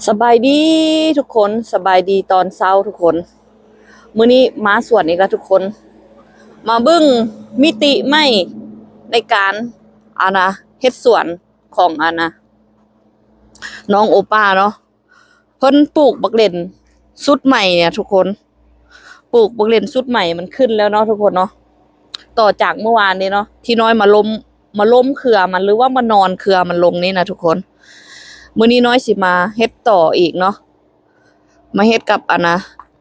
ສະບາຍດີທຸກຄົນ, ສະບາຍດີຕອນເຊົ້າທຸກຄົນ. ມື້ນີ້ມາສວນອີກແລ້ວທຸກຄົນ, ມາເບິ່ງມິຕິໃໝ່ໃນການ ອັນນະ ເຮັດສວນຂອງ ອັນນະ ນ້ອງໂອປ້າເນາະ. ເພິ່ນປູກບັກເລັ່ນຊຸດໃໝ່ເນຍທຸກຄົນ, ປູກບັກເລັ່ນຊຸດໃໝ່ມັນຂຶ້ນແລ້ວເນາະທຸກຄົນເນາະ. ຕໍ່ຈາກມື້ວານນີ້ເນາະ ທີ່ນ້ອຍມາລົ້ມ ມາລົ້ມເຄືອມັນ ຫຼືວ່າມານອນເຄືອມັນລົງນີ້ນະທຸກຄົນ. ມື້ນີ້ນ້ອຍຊິມາເຮັດຕໍ່ອີກເນາະ, ມາເຮັດກັບ ອັນນະ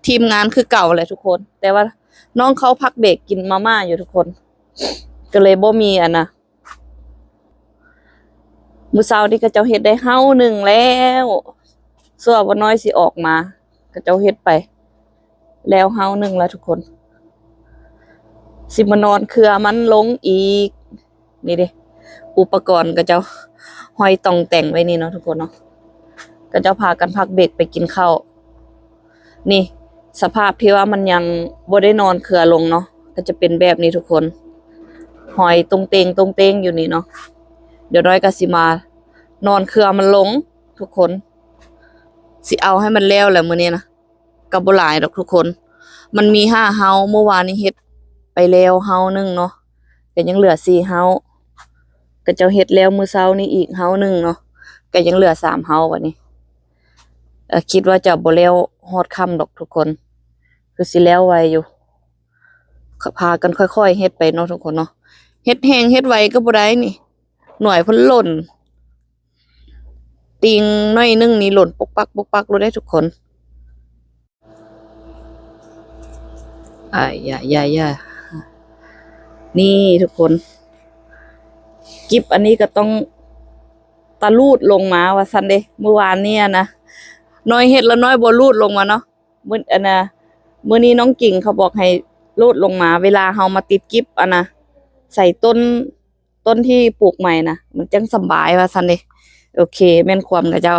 ທີມງານຄືເກົ່າແຫຼະທຸກຄົນ. ແຕ່ວ່ານ້ອງເຂົ້າພັກເບຣກກິນມາມ່າຢູ່ທຸກຄົນ, ກໍເລີຍບໍ່ມີ ອັນນະ ມື້ເຊົ້ານີ້ເຂົາເຈົ້າເຮັດໄດ້ເຫົ່າໜຶ່ງແລ້ວ, ຊົ່ວວ່ານ້ອຍຊິອອກມາ ເຂົາເຈົ້າເຮັດໄປແລ້ວເຫົ່າໜຶ່ງແລ້ວທຸກຄົນ. ຊິມານອນເຄືອມັນລົງອີກ. ນີ້ເດ້ ອຸປະກອນເຂົາເຈົ້າຫ້ອຍຕ່ອງແຕ່ງໄວ້ນີ້ເນາະທຸກຄົນເນາະ, ເຂົາເຈົ້າພາກັນພັກເບຣກໄປກິນເຂົ້າ. ນີ້ສະພາບທີ່ວ່າມັນຍັງບໍ່ໄດ້ນອນເຄືອລົງເນາະ ກໍຈະເປັນແບບນີ້ທຸກຄົນ, ຫ້ອຍຕົງເຕັງຕົງເຕັງຢູ່ນີ້ເນາະ. ດຽວນ້ອຍກໍຊິມານອນເຄືອມັນລົງທຸກຄົນ, ຊິເອົາໃຫ້ມັນແລ້ວແຫຼະມື້ນີ້ນະ. ກໍບໍ່ຫຼາຍດອກທຸກຄົນ, ມັນມີຫ້າເຫົ່າ, ມື້ວານນີ້ເຮັດໄປແລ້ວເຫົ່າໜຶ່ງເນາະ ກໍຍັງເຫຼືອສີ່ເຫົ່າ, ເຂົາເຈົ້າເຮັດແລ້ວມື້ເຊົ້ານີ້ອີກເຫົ່າໜຶ່ງເນາະ ກໍຍັງເຫຼືອສາມເຫົ່າ. ບັດນີ້ ເອີ ຄິດວ່າຈະບໍ່ແລ້ວຮອດຄ່ຳດອກທຸກຄົນ, ຄືຊິແລ້ວໄວຢູ່. ພາກັນຄ່ອຍໆເຮັດໄປເນາະທຸກຄົນເນາະ, ເຮັດແຮງເຮັດໄວກໍບໍ່ໄດ້ນີ້, ໜ່ວຍເພິ່ນຫຼົ່ນ ຕີງໜ້ອຍໜຶ່ງນີ້ຫຼົ່ນປົກປັກປົກປັກໂລດເດ້ທຸກຄົນ. ອາ ຢ່າ ຢ່າ ຢ່າ ນີ້ທຸກຄົນ, ກິບອັນນີ້ກໍຕ້ອງຕະລູດລົງມາວ່າຊັ້ນເດ້. ມື້ວານນີ້ນະ ນ້ອຍເຮັດແລ້ວນ້ອຍບໍ່ລູດລົງມາເນາະ, ມື້ ອັນນະ ມື້ນີ້ນ້ອງກິ່ງເຂົາບອກໃຫ້ລູດລົງມາ ເວລາເຮົາມາຕິດກິບ ອັນນະ ໃສ່ຕົ້ນ ຕົ້ນທີ່ປູກໃໝ່ນະ ມັນຈັ່ງສຳບາຍວ່າຊັ້ນເດ້. ໂອເຄ ແມ່ນຄວາມຂະເຈົ້າ.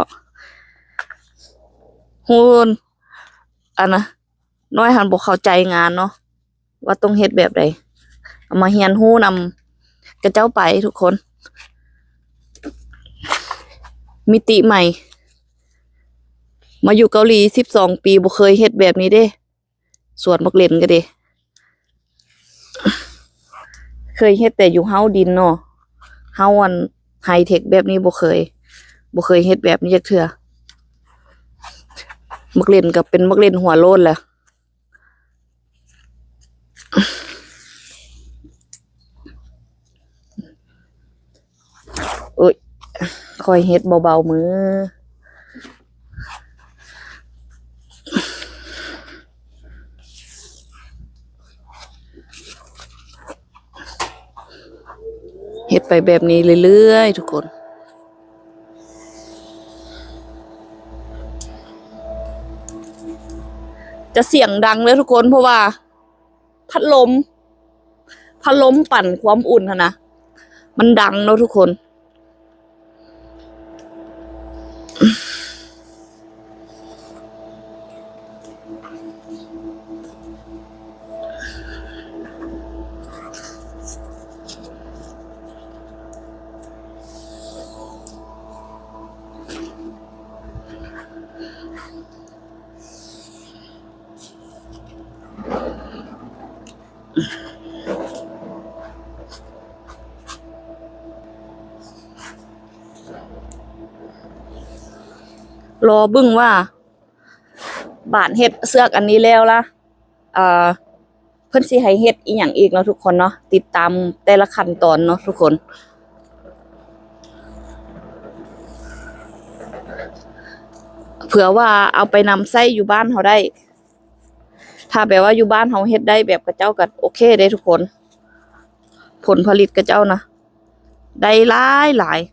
ຮູ້ ອັນນະ ນ້ອຍຫັ້ນບໍ່ເຂົ້າໃຈງານເນາະ ວ່າຕ້ອງເຮັດແບບໃດ, ເອົາມາຮຽນຮູ້ນຳຂະເຈົ້າໄປທຸກຄົນ. ມິຕິໃໝ່, ມາຢູ່ເກົາຫຼີສິບສອງປີ ບໍ່ເຄີຍເຮັດແບບນີ້ເດ້. ສວນບັກເລັ່ນກໍດີ ເຄີຍເຮັດແຕ່ຢູ່ເຫົ່າດິນເນາະ, ເຫົ່າອັນໄຮເທັກແບບນີ້ບໍ່ເຄີຍ ບໍ່ເຄີຍເຮັດແບບນີ້ຈັກເທື່ອ. ບັກເລັ່ນກໍເປັນບັກເລັ່ນຫົວໂລ້ນແຫຼະ. ໂອ້ຍ ຂ້ອຍເຮັດເບົາໆມື. ເຮັດໄປແບບນີ້ເລື້ອຍໆທຸກຄົນ. ຈະສຽງດັງເດີທຸກຄົນ ເພາະວ່າ ພັດລົມ ພັດລົມປັ່ນຄວາມອຸ່ນຫັ້ນນະ ມັນດັງເນາະທຸກຄົນ. ລໍເບິ່ງວ່າ ບາດເຮັດເຊືອກອັນນີ້ແລ້ວລະ ເອີ ເພິ່ນຊິໃຫ້ເຮັດອີ່ຫຍັງອີກເນາະທຸກຄົນເນາະ, ຕິດຕາມແຕ່ລະຂັ້ນຕອນເນາະທຸກຄົນ. ເພື່ອວ່າເອົາໄປນຳໃຊ້ຢູ່ບ້ານເຮົາໄດ້. ຖ້າແບບວ່າຢູ່ບ້ານເຮົາເຮັດໄດ້ແບບຂະເຈົ້າກໍໂອເຄເດ້ທຸກຄົນ, ຜົນຜະລິດຂະເຈົ້ານະ ໄດ້ຫຼາຍໆ.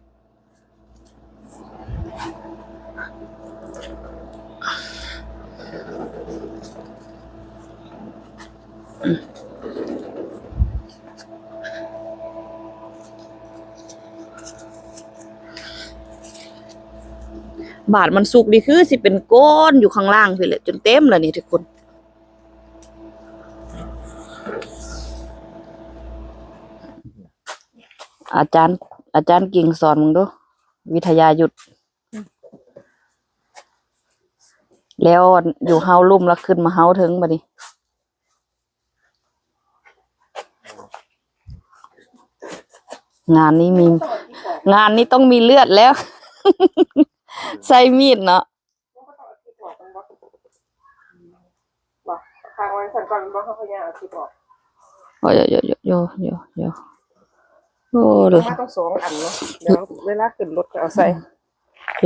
ບາດມັນສຸກນີ້ຄືຊິເປັນກ້ອນຢູ່ຂ້າງລ່າງພີ້ແຫຼະ ຈົນເຕັມແລ້ວນີ້ທຸກຄົນ. ອາຈານ ອາຈານກິ່ງສອນເບິ່ງດູ ວິທະຍາຍຸດ. ແລ້ວຢູ່ເຮົາລຸ່ມ ແລ້ວຂຶ້ນມາເຮົາເທິງບັດນີ້. ງານນີ້ມີ ງານນີ້ຕ້ອງມີເລືອດແລ້ວ ໃຊ້ມີດເນາະ. ບໍ່ ຄ້າງໄວ້ຊັ້ນກ່ອນ ບໍ່ ເຮົາພະຍາຍາມເອົາຄລິບອອກ. ໂອ້ຍ ໂອ້ ລງມາຕ້ອງສອງອັນເນາະ ດຽວເວລາຂຶ້ນລົດກໍເອົາໃສ່.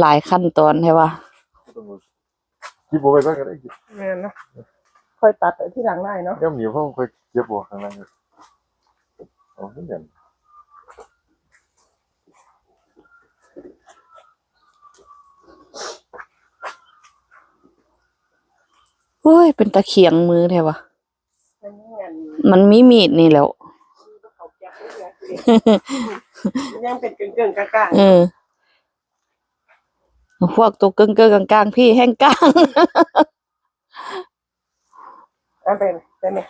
ຫຼາຍຂັ້ນຕອນແທ້ວ່າ. ຄລິບບໍ່ໄວ້ກ່ອນກໍໄດ້. ແມ່ນເນາະ ຄ່ອຍຕັດໄປທີຫຼັງໄດ້ເນາະ. ຍາມນີ້ເຮົາຄ່ອຍເກັບອອກຂ້າງໃນ. ເອົາຄືກັນ. ໂອ້ຍ ເປັນຕາຂຽງມືແທ້ວະ. ມັນມີມີດນີ້ແຫຼ້ວ. ຍັງເປັນເກິ່ງໆກາງໆ. ເອີ ພວກໂຕເກິ່ງໆກາງໆ ພີ່ແຮ່ງກາງ. ເອົາໄປ ໄປແມ່.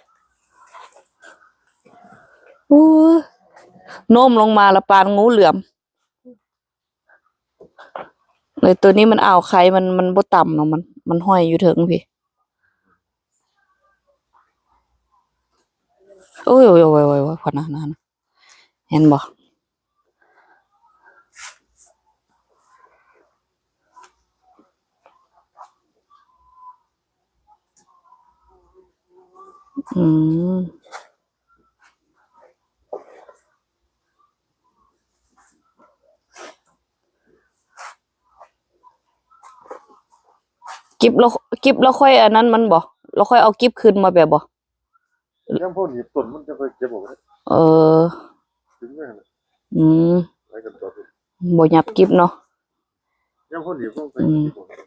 ໂອ້ຍ ໂນ້ມລົງມາລະປານງູເຫຼືອມ. ເອີ ໂຕນີ້ມັນອ່າວໄຂ່ ມັນ ມັນບໍ່ຕ່ຳເນາະ ມັນ ມັນຫ້ອຍຢູ່ເທິງພີ້. ໂອ້ຍ ໂອ້ຍ ໂອ້ຍ ໂອ້ຍ ພຸ້ນນະ ນັ້ນນະ ເຫັນບໍ່? ອືມ. ກິບແລ້ວ ກິບແລ້ວຄ່ອຍອັນນັ້ນມັນບໍ? ແລ້ວຄ່ອຍເອົາກິບຂຶ້ນມາແບບບໍ? ຍາມເຮົາໜີບຕົ້ນມັນຈັ່ງຄ່ອຍເກັບອອກ. ເອີ ດຶງໄວ້ຫັ້ນແຫຼະ. ອືມ ໄປກັນຕໍ່. ບໍ່ຫຍັບກິບເນາະ. ຍາມເຮົາໜີບ ອືມ ເຮົາໃສ່ກິບອອກ.